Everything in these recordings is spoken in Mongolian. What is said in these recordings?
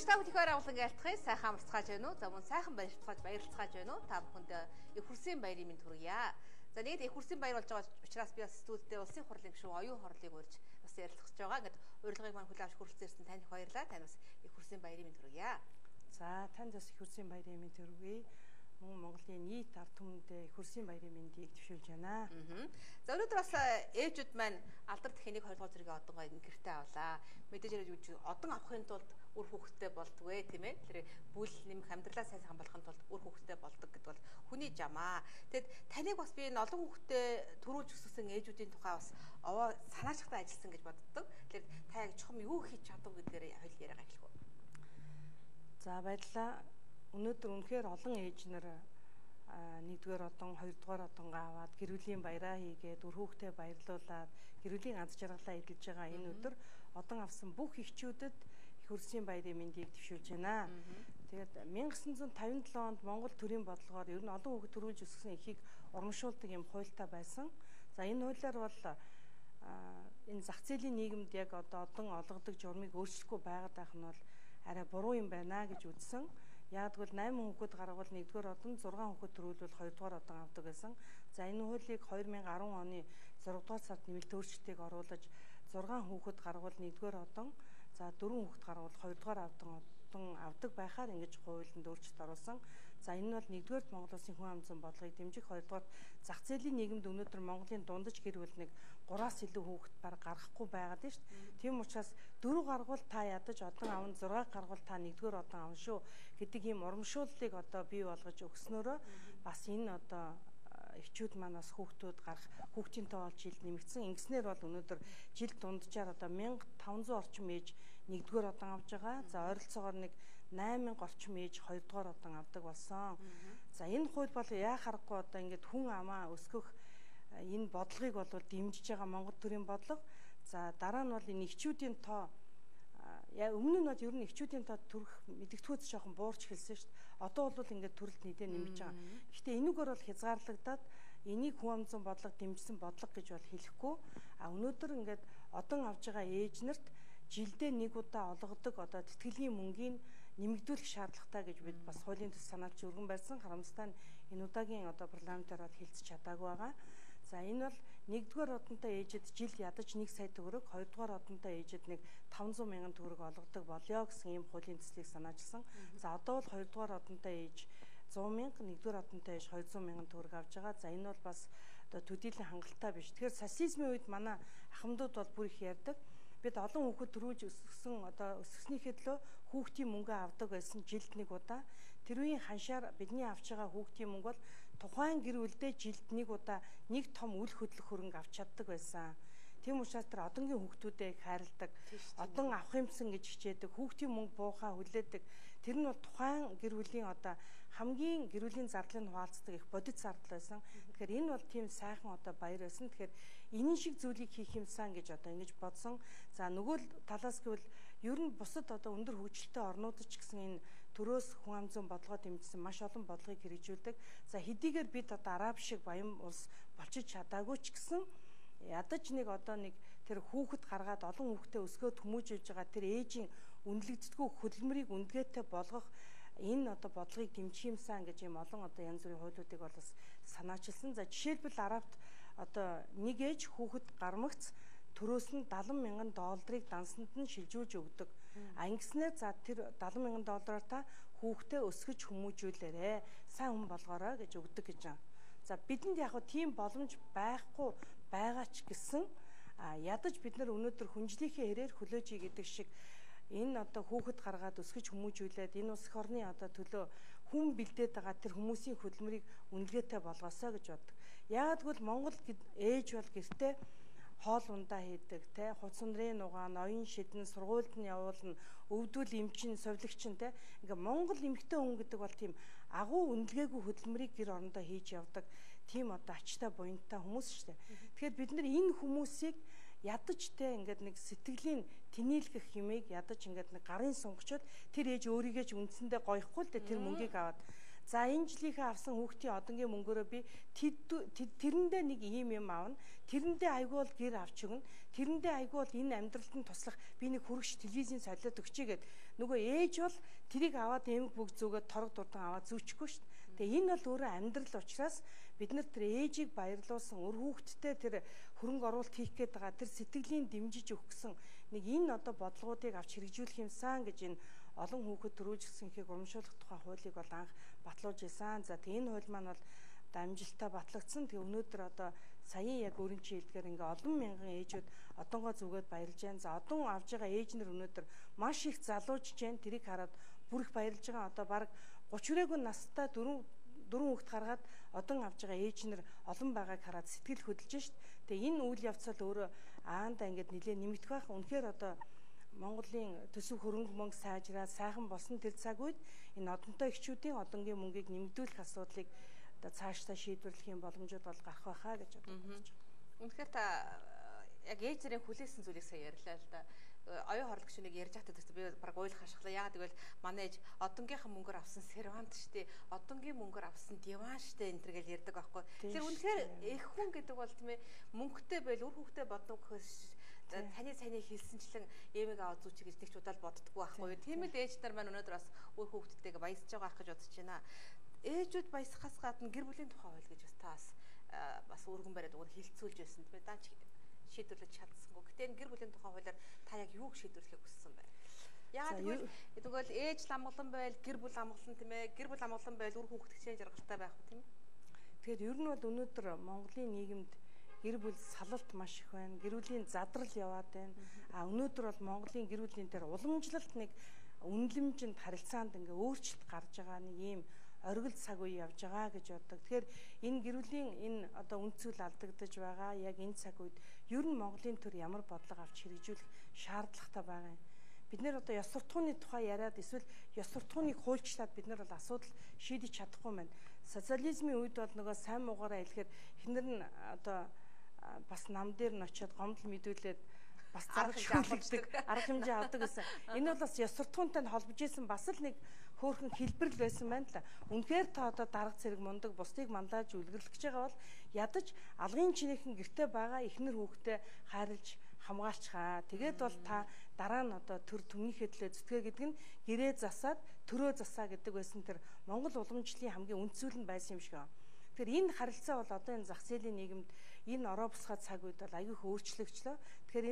Үзэгч та бүхэн агуулсан айлтгахыг сайхан амарцгааж байна уу? За мөн сайхан баярлцгааж байна уу? Та бүхэнд их хүрсэн баярын минь хүргье. За нэгд их хүрсэн баяр болж байгаа учраас би бас студидээ улсын хурлын гишүүн Оюун Хорлыг урьж бас ярилцах гэж байгаа. Ингээд урилгыг маань хүлээн авч хүрэлцэн ирсэн танд их баярлалаа. Тань бас их хүрсэн баярын минь хүргье. За танд бас их хүрсэн баярын минь хүргье. Мөн Монголын нийт ард түмэндээ их хүрсэн баярын мэндийг дэвшүүлж байна. За өнөөдөр бас ээжүүд маань алдар тэхнийг 2 дугаар зэргийн одонгоо гэртээ авлаа. Мэдээж хэрэг одон авахын тулд үр хүүхэдтэй болдгоо тийм ээ. Тэр бүл нэмэх амьдралаа сайн сайхан болохын тулд үр хүүхэдтэй болдог гэдэг бол хүний жамаа. Тэгэд таныг бас би энэ олон хүүхэдтэй төрүүлж өсгсөн ээжүүдийн тухай бас овоо санаачтай ажилласан гэж боддог. Тэгэхээр та яг чухам юу хийж чадав гэдгээр хоёул яриагаа эхлэх үү. За баярлалаа. Өнөөдөр үнэхээр олон ээж нар нэгдүгээр одон, хоёрдугаар одонгоо аваад гэр бүлийн баяраа хийгээд үр хүүхдээ баярлуулад гэр бүлийн аз жаргалаа эдэлж байгаа энэ өдөр одон авсан бүх эхчүүдэд их хүрсэн баярын мэндийг дэвшүүлж байна. Тэгээд 1957 онд Монгол төрийн бодлогоор ер нь олон хүүхэд төрүүлж өсгсөн эхийг урамшуулдаг юм хуультай байсан. За энэ хуулиар бол энэ зах зээлийн нийгэмд яг одоо одон олгодог журмыг өөрчлөхгүй байгаад байх нь бол арай буруу юм байна гэж үзсэн. Яг тэгвэл 8 хүүхэд гаргавал 1-р одон, 6 хүүхэд төрүүлвэл 2-р одон авдаг гэсэн. За энэ хуулийг 2010 оны 6-р сард нэмэлт өөрчлөлтийг оруулаж 6 хүүхэд гаргавал 1-р одон, за 4 хүүхэд гаргавал 2-р одон авдаг байхаар ингэж хуулинд өөрчлөлт оруулсан. За энэ нь бол 1-р Монгол Улсын хүн ам зүйн бодлогыг дэмжих, 2-р зах зээлийн нийгэмд өнөөдөр Монголын дундаж гэр бүл нэг 3-аас илүү хүүхэд баг гаргахгүй байгаад нь шүү дээ. Тийм учраас 4 гаргавал та ядаж одон авна, 6 гаргавал та 1-р одон авна шүү гэдэг ийм урамшууллыг одоо бий болгож өгснөөрөө бас энэ одоо эхчүүд маань бас хүүхдүүд гарах хүүхдийн тоо бол жилд нэмэгдсэн. Ингэснээр бол өнөөдөр жил дунджаар одоо 1500 орчим ээж 1-р одон авж байгаа. За ойролцоогоор нэг 8000 орчим ээж 2-р одон авдаг болсон. За энэ хууль бол яа харахгүй одоо ингээд хүн амаа өсгөх энэ бодлогыг бол дэмжиж байгаа Монгол төрийн бодлого. За дараа нь бол энэ эхчүүдийн тоо өмнө нь бол ер нь эхчүүдийн тоо төрөх мэдэгдэхүйц жоохон буурч эхэлсэн шүү дээ. Одоо бол ингээд төрөлт нэгдээ нэмж байгаа. Гэхдээ энүүгээр бол хязгаарлагдаад энийг хүн ам зүйн бодлого дэмжсэн бодлого гэж бол хэлэхгүй. А өнөөдөр ингээд одон авж байгаа ээж нарт жилдээ нэг удаа олгодог одоо тэтгэлийн мөнгийг нэмэгдүүлэх шаардлагатай гэж бид бас хуулийн төс санаалж өргөн барьсан. Харамсалтай нь энэ удаагийн одоо парламентаар бол хэлцэж чадаагүй байгаа. За энэ бол 1-р одонтой ээжид жил ядаж 1 сая төгрөг, 2-р одонтой ээжид нэг 500 мянган төгрөг олгодог болёо гэсэн ийм хуулийн төслийг санаачилсан. За одоо бол 2-р одонтой ээж 100 мянга, 1-р одонтой ээж 200 мянган төгрөг авж байгаа. За энэ бол бас одоо төдийлөн хангалттай биш. Тэгэхээр социализмын үед манай ахмадууд бол бүр их ярьдаг. Бид олон хүүхэд төрүүлж өсгсөн одоо өсгснийхээ төлөө хүүхдийн мөнгө авдаг байсан жилд нэг удаа. Тэр үеийн ханшаар бидний авч байгаа хүүхдийн мөнгө бол тухайн гэр бүлдээ жилд нэг удаа нэг том үл хөдлөх хөрөнгө авч чаддаг байсан. Тийм учраас тэр одонгийн хүүхдүүдээ их хайрладаг, одон авах юмсан гэж хичээдэг, хүүхдийн мөнгө буухаа хүлээдэг. Тэр нь бол тухайн гэр бүлийн одоо хамгийн гэр бүлийн зардлыг хуваалцдаг их бодит зардал байсан. Тэгэхээр энэ бол тийм сайхан одоо баяр байсан. Тэгэхээр энэ шиг зүйлийг хийх юмсан гэж одоо ингэж бодсон. За нөгөө талаас гэвэл ер нь бусад одоо өндөр хөгжилтэй орнуудад ч гэсэн энэ төрөөс хүн ам зүйн бодлогоо дэмжсэн маш олон бодлогыг хэрэгжүүлдэг. За хэдийгээр бид одоо араб шиг баян улс болчих чадаагүй ч гэсэн ядаж нэг одоо нэг тэр хүүхэд гаргаад олон хүүхдээ өсгөөд хүмүүжүүлж байгаа тэр ээжийн үнэлэгддэггүй хөдөлмөрийг үндгээтэй болгох энэ одоо бодлогыг дэмжих юмсан гэж ийм олон одоо янз бүрийн хуулиудыг бол бас санаачилсан. За жишээлбэл арабт одоо нэг ээж хүүхэд гармагц төрөөс нь 70 мянган долларыг дансанд нь шилжүүлж өгдөг. А ингэснээр за тэр 70 мянган доллараар та хүүхдээ өсгөж хүмүүжүүлээрэ, сайн хүн болгоорой гэж өгдөг гэж байна. За бидэнд яг тийм боломж байхгүй байгаа ч гэсэн ядаж бид нар өнөөдөр хүнжлийнхээ хэрээр хөлөөж гэдэг шиг энэ одоо хүүхэд гаргаад өсгөж хүмүүжүүлээд энэ улс орны одоо төлөө хүн бэлдээд байгаа тэр хүмүүсийн хөдөлмөрийг үнэлгээтэй болгосоо гэж боддог. Яагаад гэвэл Монгол ээж бол гэртээ хоол ундаа хийдэг, те хуц ундрын нугаа, ноён шидэн, сургуульд нь явуулна, өвдөл эмчин, совилогчин, те ингээ Монгол эмэгтэй хүн гэдэг бол тийм агуу үнэлгээгүй хөдөлмөрийг гэр орондоо хийж явдаг тийм одоо ачтай буянтай хүмүүс шүү дээ. Тэгэхээр бид нар энэ хүмүүсийг ядаж те ингээд нэг сэтгэлийн тэнийлгэх юмыг ядаж ингээд нэг гарын сунгачвал тэр ээж өөрийгөө ч үндсэндээ гоёхгүй л дээ тэр мөнгийг аваад. За энэ жилийнхээ авсан хүүхдийн одонгийн мөнгөөрөө би тэрэндээ нэг ийм юм авна. Тэрэндээ айгүй бол гэр авч өгнө. Тэрэндээ айгүй бол энэ амьдралд нь туслах би нэг хөрөгч телевизийн солиод өгчий гэд. Нөгөө ээж бол тэрийг аваад эмэг бүх зүгээд торог дурдан аваад зүүчихгүй шүү дээ. Тэгээ энэ бол өөрөө амьдрал учраас бид нар тэр ээжийг баярлуулсан үр хүүхдтэй тэр хөрөнгө оруулалт хийх гээд байгаа тэр сэтгэлийн дэмжиж өгөх гэсэн нэг энэ одоо бодлогоодыг авч хэрэгжүүлэх юмсан гэж энэ олон хүүхэд төрүүлжсэн ихийг урамшуулах тухай хуулийг бол анх батлуулж исэн. За тэгээ энэ хууль маань бол амжилттай батлагдсан. Тэгээ өнөөдөр одоо саяын яг өөрийн чинь хэлдгээр ингээ олон мянган ээжүүд одонгоо зүгээд баярлж байна. За одон авж байгаа ээж нар өнөөдөр маш их залуужж байна. Тэрийг хараад бүр их баярлж байгаа. Одоо бараг 30 хүрээгүй настай дөрвөн хүүхэд гаргаад одон авж байгаа ээж нар олон байгааг хараад сэтгэл хөдлөж шít. Тэгээ энэ үйл явц бол өөрөө аанда ингээд нэлээ нэмэгдэх байх. Үнэхээр одоо Монголын төсөв хөрөнгө мөнгө сайжраад сайхан болсон тэр цаг үед энэ одонтой эхчүүдийн одонгийн мөнгийг нэмэгдүүлэх асуудлыг одоо цаашдаа шийдвэрлэх юм боломжууд бол гарах байхаа гэж бодож байна. Үнэхээр та яг ээж нарын хүлээсэн зүйлийг сая ярьлаа л да. Оюун хорлогч нэг ярьж байхдаа би баг уйлах хашглаа. Яагаад гэвэл манай ээж одонгийнхан мөнгөөр авсан сервант штэ, одонгийн мөнгөөр авсан диван штэ энэ төр гэл ярьдаг байхгүй. Тэр үнэхээр эх хүн гэдэг бол тийм ээ мөнгөтэй байл үр хүүхдээ бодно гэхээс таны саяны хэлсэнчлэн эмэг аваад зүүчих гэж нэг ч удаал боддгоо байхгүй. Тийм л ээж нар маань өнөөдөр бас үр хүүхдтэйгээ баясж байгаа ах гэж бодож байна. Ээжүүд баясахаас гадна гэр бүлийн тухай хууль гэж бас таас бас өргөн бариад уг хилцүүлж байсан тийм ээ. Даанч шийдвэрлэж чадсангүй. Гэтэ энэ гэр бүлийн тухай хуулиар та яг юуг шийдвэрлэхийг хүссэн бэ? Яагаад гэвэл ээж ламглан байл, гэр бүл амгалан тийм ээ. Гэр бүл амгалан байл үр хүүхд хичээн жаргалтай байх тийм ээ. Тэгэхээр ер нь бол өнөөдөр Монголын нийгэмд гэр бүл салалт маш их байна. Гэр бүлийн задрал яваад байна. А өнөөдөр бол Монголын гэр бүлийн дээр уламжлалт нэг үнэлэмжинд харилцаанд ингээ өөрчлөлт гарч байгаа нэг ийм оргил цаг үе явж байгаа гэж боддог. Тэгэхээр энэ гэр бүлийн энэ одоо үнд зүйл алдагдаж байгаа яг энэ цаг үед ер нь Монголын төр ямар бодлого авч хэрэгжүүлэх шаардлагатай байгаа юм. Бид нэр одоо ёс суртахууны тухай яриад эсвэл ёс суртахууныг хуульчлаад бид нар бол асуудал шийдэж чадахгүй байна. Социализмын үед бол нөгөө сайн муугаараа хэлэхээр хинэр нь одоо бас нам дээр нь очиод гомдол мэдүүлээд бас зараг шүүлэгдэг, арга хэмжээ авдаг гэсэн. Энэ бол бас ёс суртахуунтай холбож исэн бас л нэг хөөрхөн хэлбэрл байсан байна л да. Үнэхээр та одоо дарга зэрэг мундаг бусдыг манлайлж үлгэрлэх гэж байгаа бол ядаж алгын чинийхэн гэрте байгаа эхнэр хүүхдээ хайрлж хамгаалчихаа. Тэгээд бол та дараа нь одоо төр түмнийхээ төлөө зүтгэ гэдэг нь гэрээ засаад төрөө засаа гэдэг байсан тэр Монгол уламжлалын хамгийн үнд зүйл нь байсан юм шиг байна. Тэгэхээр энэ харилцаа бол одоо энэ зах зээлийн нийгэмд энэ ороо бусгай цаг үед бол аюух өөрчлөгчлөө. Тэгэхээр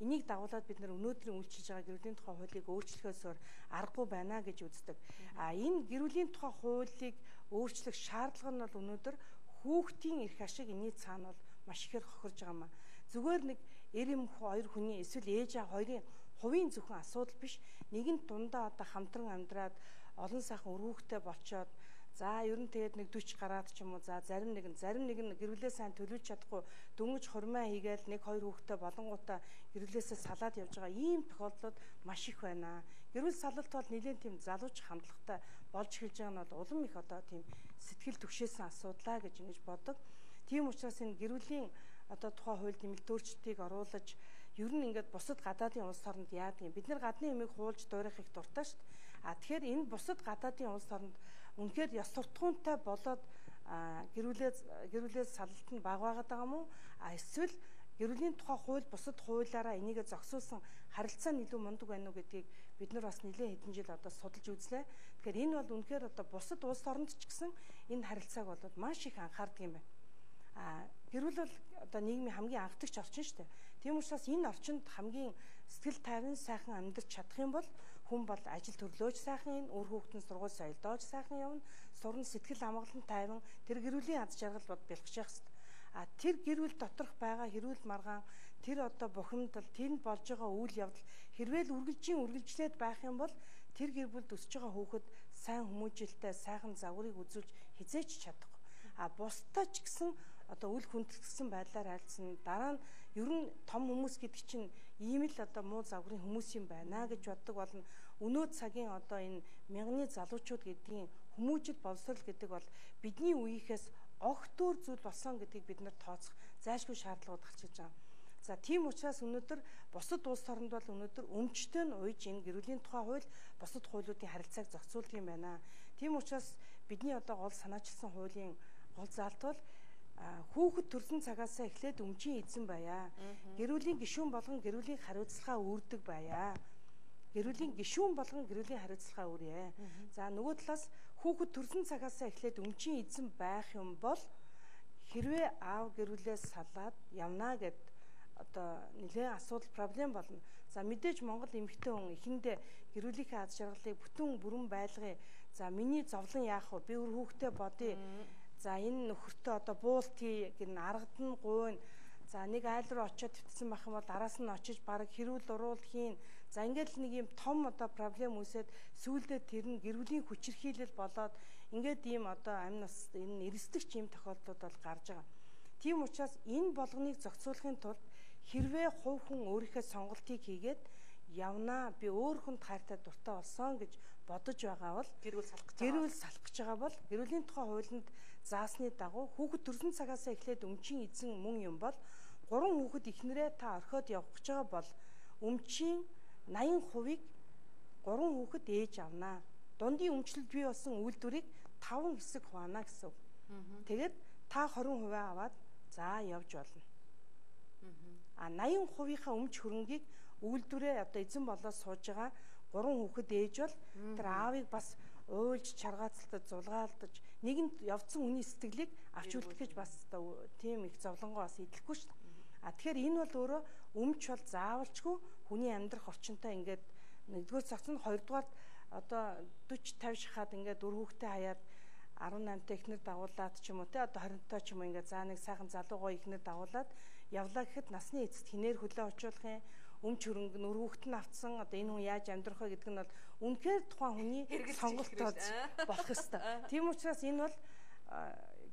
энийг дагуулад бид нар өнөөдрийн үйлчилж байгаа гэр бүлийн тухай хуулийг өөрчлөхөөс өөр аргагүй байна гэж үздэг. А энэ гэр бүлийн тухай хуулийг өөрчлөх шаардлага нь бол өнөөдөр хүүхдийн эрх ашиг энэний цаана бол маш ихээр хохирж байгаа юм а. Зүгээр нэг эр эм хоёр хүний эсвэл ээж аав хоёрын хувийн зөвхөн асуудал биш. Нэгэнт дундаа одоо хамтран амьдраад олон сайхан үр хүүхдтэй болчоод за ер нь тэгээд нэг 40 гараад ч юм уу за зарим нэг нь гэр бүлээ сайн төлөвлөж чадахгүй дөнгөж хурмаа хийгээл нэг хоёр хүүхдээ болонгуудаа гэр бүлээсээ салаад явж байгаа ийм тохиолдлууд маш их байна. Гэр бүл салалт бол нэлээд тийм залууч хандлагатай болж эхэлж байгаа нь бол улам их одоо тийм сэтгэл түгшээсэн асуудлаа гэж ингэж боддог. Тийм учраас энэ гэр бүлийн одоо тухай хуульд нэмэлт өөрчлөлтийг оруулаж ер нь ингээд бусад гадаадын улс оронд яадаг юм. Бид нар гадны юмыг хуулж дуурайх их дуртай шүү дээ. А тэгэхээр энэ бусад гадаадын улс оронд үнэхээр ёс суртахуунтай болоод гэр бүлээс салалт нь бага байгаад байгаа юм уу? А эсвэл гэр бүлийн тухай хууль бусад хуулиараа энийгээ зогсуулсан харилцаа нь илүү мундаг байна уу гэдгийг бид нар бас нэлээд хэдэн жил одоо судалж үзлээ. Тэгэхээр энэ бол үнэхээр одоо бусад улс оронд ч гэсэн энэ харилцааг бол маш их анхаардаг юм байна. А гэр бүл бол одоо нийгмийн хамгийн анхдагч орчин шүү дээ. Тийм учраас энэ орчинд хамгийн сэтгэл тайван сайхан амьдарч чадах юм бол хүн бол ажил төрлөөж сайхан ин, үр хүүхэд нь сургууль соёлдоож сайхан явна, сурна сэтгэл амгалан тайван тэр гэр бүлийн аз жаргал бод бэлгэж явах хэрэгтэй. А тэр гэр бүл доторх байгаа хэрүүл маргаан тэр одоо бухимдал тэнд болж байгаа үйл явдал хэрвээ л үргэлжлээд байх юм бол тэр гэр бүлд өсөж байгаа хүүхэд сайн хүмүүжлэлтэй сайхан загварыг үзүүлж хизээч чадахгүй. А бусдад ч гэсэн одоо үл хүндэтгсэн байдлаар харилцсан. Дараа нь ер нь том хүмүүс гэдэг чинь ийм л одоо муу загварын хүмүүс юм байна гэж боддог болно. Өнөө цагийн одоо энэ мянганы залуучууд гэдгийн хүмүүжил боловсрол гэдэг бол бидний үеийнхээс огт өөр зүйл болсон гэдгийг бид нар тооцох зайлшгүй шаардлагууд гарч иж байгаа. За тийм учраас өнөөдөр бусад улс оронд бол өнөөдөр өмчтөө нь уйж энэ гэр бүлийн тухай хууль бусад хуулиудын харилцааг зохицуулдаг юм байна. Тийм учраас Бидний одоо гол санаачилсан хуулийн гол заалт бол хүүхэд төрсэн цагаасаа эхлээд өмчийн эзэн байя. Гэр бүлийн гишүүн болгон гэр бүлийн хариуцлагаа үүрдэг байя. Гэр бүлийн гишүүн болгон гэр бүлийн хариуцлагаа үүрье. За нөгөө талаас хүүхэд төрсэн цагаасаа эхлээд өмчийн эзэн байх юм бол хэрвээ аав гэр бүлээс салаад явна гэд одоо нэлээд асуудал проблем болно. За мэдээж Монгол эмэгтэй хүн эхэндээ гэр бүлийнхээ аз жаргалыг бүтэн бүрэн байлгая. За миний зовлон яах вэ? Би үр хүүхдээ бодъё. За энэ нөхөртөө одоо буулт хий гэн аргад нь гуйна. За нэг айл руу очиод твтсэн байх юм бол араас нь очиж бараг хэрүүл уруул хийн. За ингээд л нэг юм том одоо проблем үүсээд сүүлдээ тэр нь гэр бүлийн хүчирхийлэл болоод ингээд ийм одоо амь нас энэ эрсдэгч ийм тохиолдлууд бол гарч байгаа. Тийм учраас энэ болгоныг зохицуулахын тулд хэрвээ хувь хүн өөрийнхөө сонголтыг хийгээд явнаа би өөр хүнд хайртай дуртай болсон гэж бодож байгаа бол гэр бүл салах гэж гэр бүл салах гэж байгаа бол гэр бүлийн тухай хуулинд заасны дагуу хүүхэд төрсэн цагаасаа эхлээд өмчийн эзэн мөн юм бол 3 хүүхэд эхнэрээ та орхиод явах гэж байгаа бол өмчийн 80%-ыг 3 хүүхэд ээж авнаа. Дундын өмчлөлд бий болсон үйлдвэрийг 5 хэсэг хуваана гэсэн үг. Тэгээд та 20% аваад за явж болно. А 80%-ийнхаа өмч хөрөнгийг үйлдвэрээ одоо эзэн болоод сууж байгаа 3 хүүхэд ээж бол тэр аавыг бас уйлж чаргаацалтад зулгаалдаж нэгэнд явцсан хүний сэтгэлийг авч үлдэх гэж бас одоо тийм их зовлонгоо бас эдлэхгүй шүү дээ. А тэгэхээр энэ бол өөрөө өмч бол заавалчгүй хүний амьдрах орчинтой ингээд нэгдүгээр цогц нь, хоёрдугаар одоо 40 50 шахаад ингээд үр хүүхдээ хаяад 18 та эхнэр дагуулад ч юм уу те одоо 20 та ч юм уу ингээд за нэг сайхан залуу гоё эхнэр дагуулад явлаа гэхэд насны эцэст хинээр хөлөө очуулах юм, өмч хөрөнгө нь үр хүүхэд нь автсан одоо энэ хүн яаж амьдрах вэ гэдэг нь бол үнэхээр тухайн хүний сонголт болох ёстой. Тийм учраас энэ бол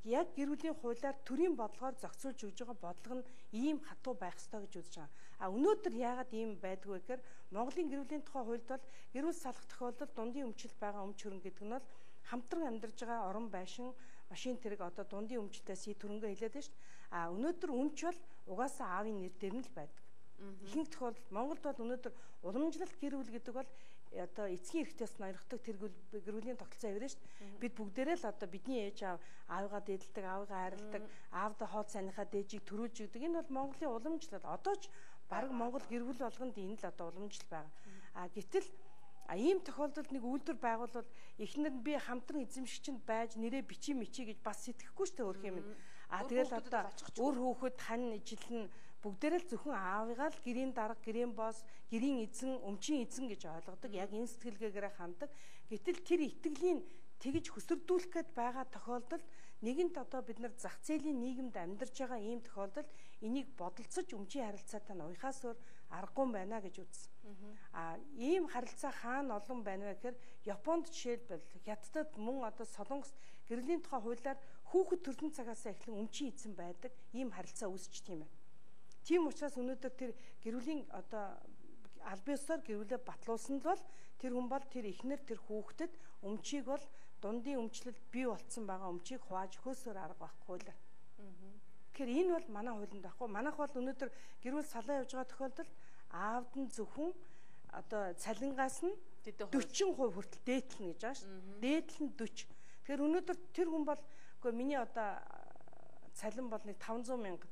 яг гэр бүлийн хуулиар төрийн бодлогоор зохицуулж өгж байгаа бодлого нь ийм хатуу байх ёстой гэж үзэж байгаа. А өнөөдөр яагаад ийм байдгүй вэ гэхээр Монголын гэр бүлийн тухай хуульд бол гэр бүл салах тохиолдолд дундын өмчлөл байгаа өмч хөрөнгө гэдэг нь бол хамтран амьдарж байгаа орон байшин, машин тэрэг одоо дундын өмчлөлтөөс хөрөнгө хэлээд байна шүү дээ. А өнөөдөр өмч бол угаасаа аавын нэр дээр нь л байдаг. Ихэнх тохиолдолд Монголд бол өнөөдөр уламжлалт гэр бүл гэдэг бол одоо эцгийн эрхтээс ноёрхдог тэр гэр бүлийн тогтолцоо авирна шүү дээ. Бид бүгдээрээ л одоо бидний ээж аав аавыгаа дээдэлдэг, аавыгаа хайрладаг, аавдаа хоол сайныхаа дээжийг төрүүлж өгдөг. Энэ бол Монголын уламжлал. Одоо ч бараг Монгол гэр бүл болгонд энэ л одоо уламжлал байгаа. А гэтэл ийм тохиолдолд нэг үйлдвэр байгуулвал эхнэр нь би хамтран эзэмшигчэнд байж нэрээ бичи мичи гэж бас сэтгэхгүй шүү дээ өөрх юм. А тэгэл одоо үр хүүхэд хань ижил нь бүгдээрээ л зөвхөн аавыгаа л гэрийн дарга, гэрийн босс, гэрийн эзэн, өмчийн эзэн гэж ойлгодог. Яг энэ сэтгэлгээгээрээ ханддаг. Гэтэл тэр итгэлийн тэгж хөсөрдүүлэх гээд байгаа тохиолдолд нэгэнт одоо бид нар зах зээлийн нийгэмд амьдарч байгаа ийм тохиолдолд энийг бодолцож өмчийн харилцаатай нь уяхаас өөр аргагүй байна гэж үзсэн. А ийм харилцаа хаана олон байна вэ гэхээр Японд жишээлбэл, Хятадд мөн одоо Солонгост гэрлийн тухай хуулиар хүүхэд төрсэн цагаас эхлэн өмчийн эзэн байдаг ийм харилцаа үүсч тийм байна. Тийм учраас өнөөдөр тэр гэр бүлийн одоо аль биесээр гэр бүлээ батлуулсан л бол тэр хүн бол тэр эхнэр тэр хүүхдэд өмчийг бол дундын өмчлөл бий болцсон байгаа өмчийг хувааж өгөхөөсөр арга байхгүй л. Тэгэхээр энэ бол манай хуулинд байхгүй. Манайх бол өнөөдөр гэр бүл салаа явж байгаа тохиолдолд аавд нь зөвхөн одоо цалингаас нь 40% хүртэл дээдлэнэ гэж байгаа шүү дээ. Дээдл нь 40. Тэгэхээр өнөөдөр тэр хүн бол үгүй миний одоо цалин бол нэг 500 мянга.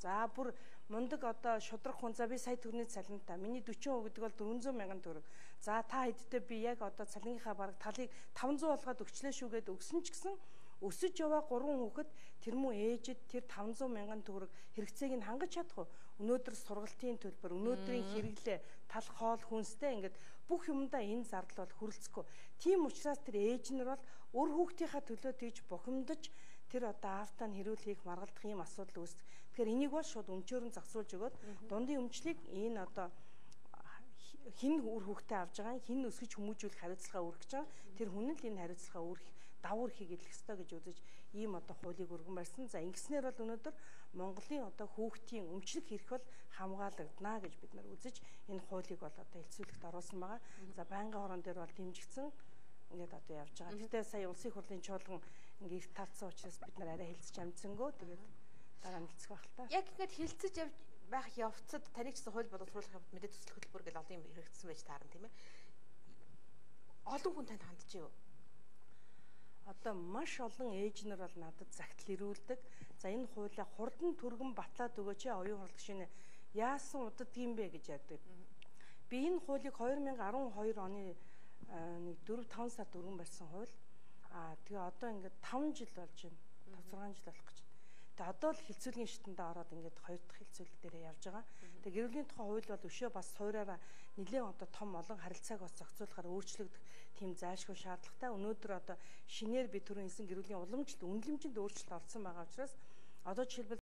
За бүр мундаг одоо шудраг хүн за би сая төгрөгийн цалинтай. Миний 40% гэдэг бол 400 мянган төгрөг. За та хэдтэй би яг одоо цалингийнхаа бараг талыг 500 болгоод өгчлээ шүү гэд өгсөн ч гэсэн өсөж яваа 3 хүүхэд тэр мөн ээжэд тэр 500 мянган төгрөг хэрэгцээг нь хангаж чадах уу? Өнөөдөр сургалтын төлбөр, өнөөдрийн хэрэглээ, тал хоол хүнстэй ингээд бүх юмдаа энэ зардал бол хүрэлцэхгүй. Тийм учраас тэр ээж нар бол үр хүүхдийнхаа төлөө тэгж бухимдаж тэр одоо аавтаа нь хэрүүл хийх маргалдах ийм асуудал үүсдэг. Тэгэхээр энийг бол шууд өмчөөр нь зохицуулж өгөөд дундын өмчлийг энэ одоо хэн үр хүүхдээ авж байгаа, хэн өсгөж хүмүүжүүлэх хариуцлага үүрэх гэж байгаа. Тэр хүн л энэ хариуцлага үүрэх, давуу эрхийг эдлэх ёстой гэж үзэж ийм одоо хуулийг өргөн барьсан. За ингэснээр бол өнөөдөр Монголын одоо хүүхдийн өмчлөх эрх бол хамгаалагдана гэж бид нар үзэж энэ хуулийг бол одоо хэлцүүлэхт оруулсан байгаа. За байнгын хорон дээр бол дэмжигдсэн ингээд одоо явж байгаа. Гэтэ сая улсын хурлын чуулган ингээд эрт таарсан учраас бид нар арай хэлцэж амжсангүй. Тэгээд дараа нь хэлцэх байх л та. Яг ингээд хэлцэж явж байх явцад таныг ч гэсэн хууль боловсруулах явд мэдээ төсөл хөтөлбөр гэл олон юм хэрэгжсэн байж таарна тийм ээ. Олон хүн танд хандж юу? Одоо маш олон ээж нар бол надад загтал ирүүлдэг. За, энэ хуулиа хурдан түргэн батлаад өгөөч, оюун хурал гишүүнээ, яасан удадгийм бэ гэж ярьдаг. Би энэ хуулийг 2012 оны нэг 4 5 сард өргөн барьсан хууль. Аа, тэгээ одоо ингээд 5 жил болж байна. 5 6 жил болох гэж байна. Тэгээ одоо л хэлцүүлгийн шатанд ороод ингээд хоёр дахь хэлцүүлэг дээрээ явж байгаа. Тэгээ гэр бүлийн тухай хууль бол өшөө бас суураараа нэлээд одоо том олон харилцааг бас зохицуулахаар өөрчлөгдөх тийм зайлшгүй шаардлагатай. Өнөөдөр одоо шинээр би түрүүн хэлсэн гэр бүлийн уламжлалт үнэлэмжинд өөрчлөлт орсон байгаа учраас одоо жишээлбэл